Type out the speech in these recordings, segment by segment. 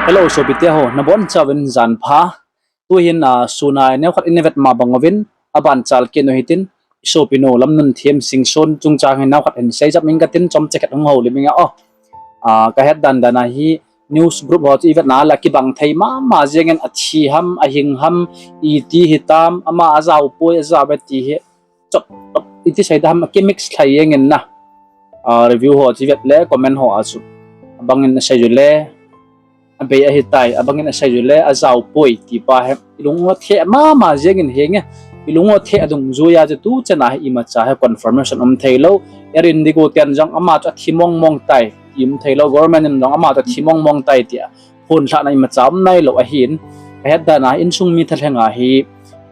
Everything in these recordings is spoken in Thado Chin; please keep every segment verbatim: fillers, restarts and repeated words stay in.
Hello, sopite ho, nabonchauvin jan pha. Tuhin, ah, suna neokhat ina vet ma bang uvin, aban chal kit u hitin, i sopinu Lamnunthem Singson chungchang hin neokhat hin seijap ing katin, chomcha khat hung houlim inge o. Ah, kahet dan dan a hi news group ho chu i vet na le kibang thei mama jengin, athi ham, ahing ham, iti hitam, ama ajao poi, ajao ve ti hi chop, chop, iti seida ham, akimix thei jengin na. Ah, review ho chu i vet le comment ho a chu abangin asei u le, abei ahitai, abangin asei u le, ajao poi ti pa hi ilung u athe mama jengin henge. Ilung u athe adungjuiya chu tuchan a hi imacha hi confirmation um theilou. Air Indigo ten jong ama chu athi mong mong tai ti um theilou, government in jong ama chu athi mong mong tai tia phonlhahna imacha um nailou ahin. Kahet dan a insung mi thalheng a hi,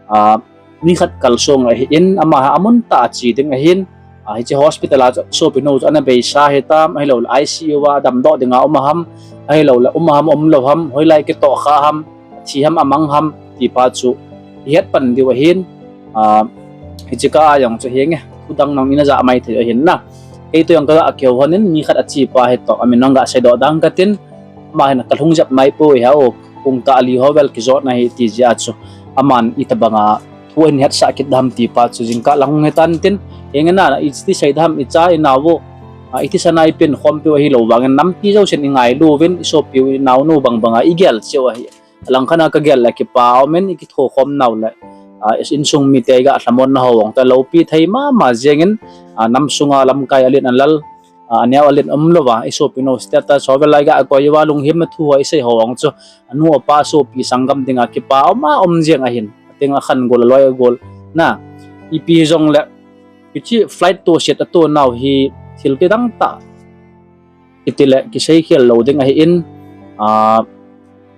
ah, nikhat kalsong ahin, ama hi amun tah a che ding ahin, ah, hiche hospital a chu sopinu chu ana beisa hitam, ahilouleh I C U a damdoh dinga um ham, ahilouleh um ham, umlou ham, hoilai kitoh kha ham, athi ham, amang ham ti pa chu ihet pan diu ahin. Ah, hiche kah a jong chu henge, thudang nang ina ja mai thei ahin na. Kei toh jong kaga kihou lhonin, nikhat ache pa hi toh amin nang ga seidoh dang katin, ama hin kalhung jep mai poi hao, pung kah li ho vel kijotna hi ti jeh a chu aman itobanga thu ahin hetsah kit dam ti pa chu jingkah lang hung hitan tin, henge na, iti seida ham, icha inao u, ah, iti sana ipin khompiu ahilou vangin nampi jousen ingailu uvin, i sopiu inaonu bang banga igel cheh u ahi. Alangkhat a kagel le kipa aumin, ikithokhom nau le, ah, insung mite iga lhamonna ho jong chu aloupi thei mama jengin, ah, nam sunga lamkai alen alal, ah, aneo alen umlouva, i sopinu status ho vel a iga koi uva lunghemna thu ho isei ho jong chu anu apa sopi sanggam dinga kipa auma um jeng ahin. Atenga khan gol, aloi agol na, ipi hijongle, hiche flight toset ato nau hi thil kidang tah, kiti le kisei khel lou ding ahin, ah,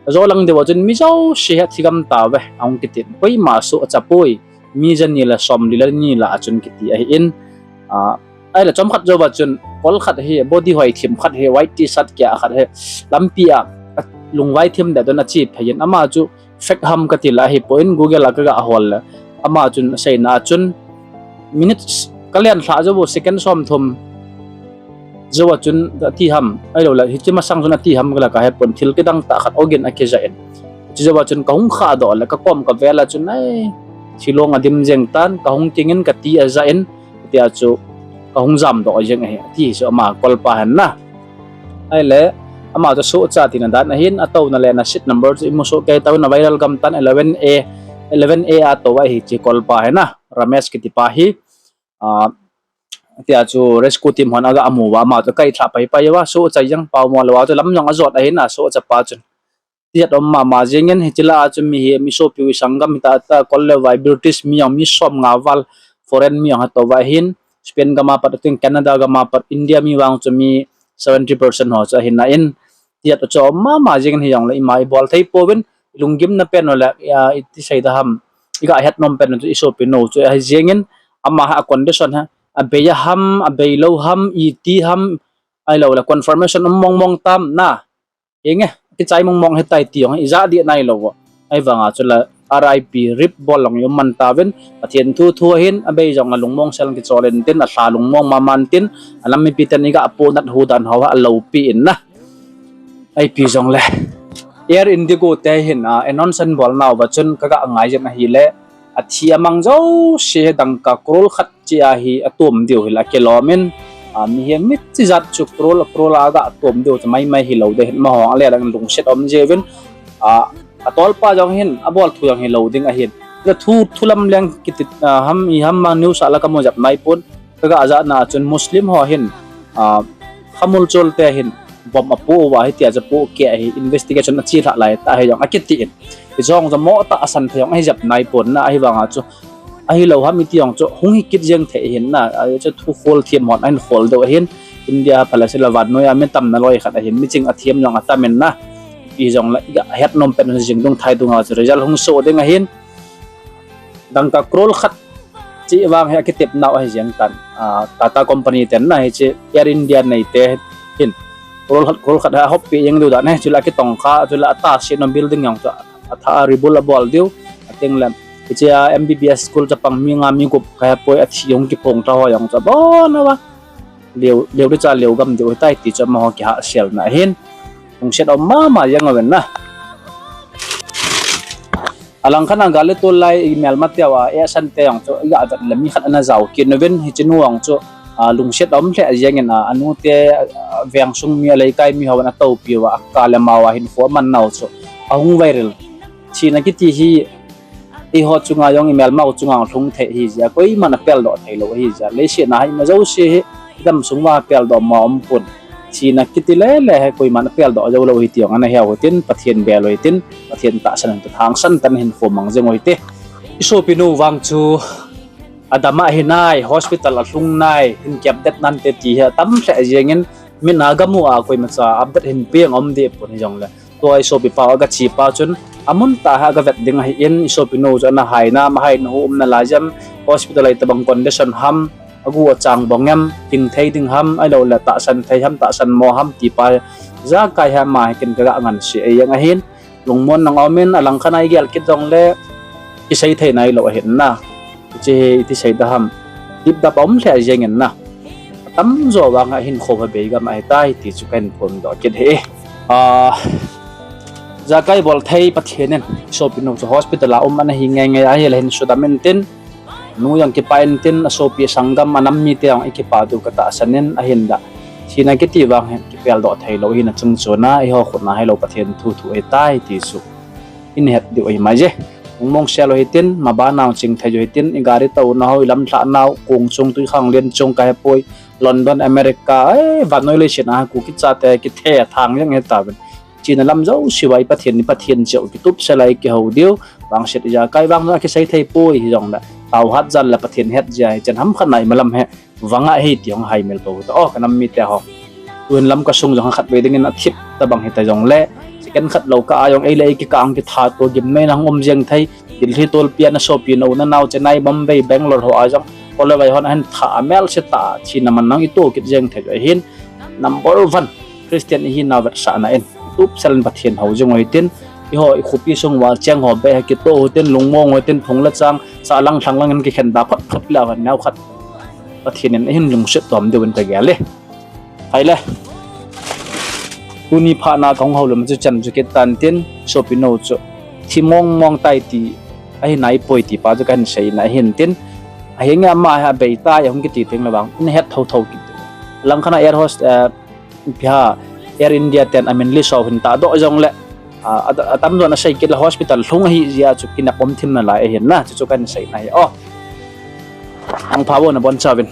ajo lang diu a chun mi jouse hi athigam tauve ahung kitin, koima sohcha poi, mi jani le somli le ni lah a chun kiti ahin, ah, ahile chomkhat jouva chun kol khat hi body hoi thim khat hi white T-shirt kia khat hi lampi a, alungvai thim le don ache phei in, ama chu fake ham kati le ahipoi, Google a kaga hol le, ama chun aseina a chun minutes kalen lhah jou u, second somthum jou a chun ati ham, ahilouleh hiche masang chun ati ham kala kahepon, thil kidang tah khat ogin akija in. Hiche jouva chun kahung khahdoh le kakom kavel a chun, ai, thilong adim jeng tan, kahung kingin kati aja in, tia chu kahung jamdoh jeng ahi, ati chu ama kolpa hin na. Ahile, ama chu sohcha tina dan ahin, atouna le ana seat number chu imu soh kei tauvin, a viral gam tan eleven A, eleven A a tou ahi hiche kolpa hi na, Ramesh kiti pa hi, ah, tia chu rescue team hon aga amu uva, ama chu akailhah pai pai uva, sohcha jeng pao mo lou a chu lam jong ajot ahi na, sohcha pa chun. Tijat um mama jengin, hiche lah a chu mi hi, mi sopiu isanggam hita ta, kol le vai, British mi jong mi somnga val, foreign mi jong atou uva ahin, Spain gam a pat, atin Canada gam a pat, India mi vang chu mi seventy percent ho chu ahin na in, tijat chu um mama jengin, hijongle ima ibol thei pouvin, ilunggimna pen u le, iti seida ham, iga het nom pen u chu i sopinu chu ahi jengin, ama hi a condition hi abei a ham, abei lou ham, iti ham, ahilouleh confirmation um mong mong tam na. Henge, kichai mong mong hitai ti jong ijah dih nailou u. Ahivanga chule R I P, rip bol jong i um man tauvin, Pathen thu thu ahin, abei jong alungmong sel kichol intin, alha lungmong mama intin, alam mipi ten iga apohnat hu dan ho hi aloupi in na. Ipi jongle, Air Indigo te hin, ah, announcement bol nauva chun kaga ngai jin ahile, athi amang jouse dangka crore khat cheh a hi atom diu hile akilom in, ah, mihem michijat chu crore, crore a aga tom diu chu maimai hilou ding ahin, amaho ale lang lungset um jiuvin, ah, atolpa jong hin, abol thu jong hilou ding ahin. Chu thu, thu lamleng kiti, ah, ham, iham mang news a la kamu jep naipon, kaga jahna chun Muslim ho hin, ah, Khamul chol te hin bomb apoh uva hitia chu apoh kei ahi, investigation achelhah lai tah ahi jong akiti in. Hijong chu moh tah a asan thei jong ahi jep naipon na, ahivanga chu ahilou ham iti jong chu hung hikit jeng thei ahin na, ahi chu thu khol them hon ahin khol diu ahin, India phalou sela vannoiya mi tamna loi khat ahin, miching athem jong atam in na, hijongle iga het nom pen jing dung thai dunga chu result hung soh ding ahin, dangka crore khat cheh vang hi akitep nau ahi jeng tan, ah, Tata Company ten na hiche Air India neite hin crore khat, crore khat hi ahop peh jeng diu dan ahi, chule akitongkha, chule atahsa nom building jong chu atha a rebuild abol diu, atengle hiche a M B B S school chapang mi nga mi gup kahepoi athi hung kiphong tha ho jong chu abon uva leu, leu le cha leu gam diu hitai ti chu amaho kihahselna ahin. Lungset aum mama jeng uvin na. Alang khat a gal le tol lai imelma teu a, eh, asan teu jong chu, iga vet le mi khat ana jao kit uvin, hiche nu jong chu, a, lungset aum lheh jeng in a, anu te, a, veng sung mi, a leikai mi hon atopi uva, aka le amau a hinkho aman nau chu ahung viral. Thina kiti hi, eiho chunga jong imelma u chunga lhung thei ahi jeh a, koiman apel doh thei lou ahi jeh a, leiset a hi ima jouse hi, idam sung uva apel doh mo aum pon. Thina kiti le le hi koiman apel doh jou lou ahi ti jong ana he u hitin, Pathen bel u hitin, Pathen tahsan u hitin, hangsan tah in hinkho mang jeng u hite. Isopi nu vang chu adam a ahi nai, hospital a lhung nai, hin kiap det nante ti hi atam lheh jeng in, min a gamu a koimacha update hin peng aum deh pon hijongle. Tua isopi pa u aga che pa chun, amun tah a aga vet ding ahin, isopi nu chu ana hai nam, ahaina hu um nalai jeh em, hospital a itobang condition ham, agu achang bong em, hing thei ding ham, ahilou le tahsan thei ham, tahsan mo ham, ti pa ijakai ham, ama hi ken kaga ngansi e jeng ahin, lungmon nang aum in, alang khat a igel kit jongle, kisei thei nailou ahin na. Hiche hi iti sei da ham. Dipdap aum lheh jeng in na. Atamjo vang a hinkho phabep gam ahitai ti chu kahin phondoh kit ahi. Ah, ijakai bol thei Pathen in isopi nu chu hospital a um ana hi ngeingei a, ahile hin sudam intin. Nu jong kipah intin, asopi asanggam anam mite jong ikipa diu katahsan in ahin da. Thina kiti vang hi kipel doh thei lou ahin achung chon a, eiho khut a hilou Pathen thu thu ahitai ti chu. Ihet diu ahi mai je. Lungmong sel u hitin, maban a ching thei u hitin, igari touna ho, ilamlhah nau, kong chung, twikhanglen chung kahepoi, London, America, eh, vannoi leiset a Kuki chate kithe thang jeng hitauvin. Chena lam jouse uva i Pathen, i Pathen cheh u kitupsel a ikihou diu, vangset ijakai vang a kisei thei poi hijongle. Tao hat jal le Pathen het jeh a hi chen ham khat a imalam hi vang ahi ti hung haimil pou ta. O, kanam mite ho. Tuhin Lamka sung jong khatvei dingin athip tabang hita jongle, second khat lou kah a jong ei le ei kikah a kitha to gimnei na hung um jeng thei, Delhi tolpi a nasopi na u nanao Chennai, Bombay, Bangalore ho a jong, kol le vai hon ahin tha a melse tah a thina man nang ito kit jeng thei ahin, number one Christian ihinau vetsahna in tupsel in Pathen hou jing u hitin, eiho i khopi sung uva cheng ho beh hi kitoh u hitin, lungmong u hitin, phung le chang, sahlang lhanglang in kikhen da phot phot le ahin neo khat Pathen in ahin lungset tom diu in kagel e. Ahile, tuni phat na kahung houlim chu chan chu kit tan tin, sopi nu chu thi mong mong tai ti ahi naipoi ti pa chu kahin seina ahin tin, ahinge ama hi abei tai ahung kiti teng le vang in het tho tho kit. Lang khat a air host, eh, ipi ham, Air India ten amin list ho hin tahdoh jongle, a, a, atamjon asei kit le hospital lhung ahi jeh a chu kinep um thim nalai ahin na, chu chu kahin seina ahi. O, ang pha bo nabonchauvin.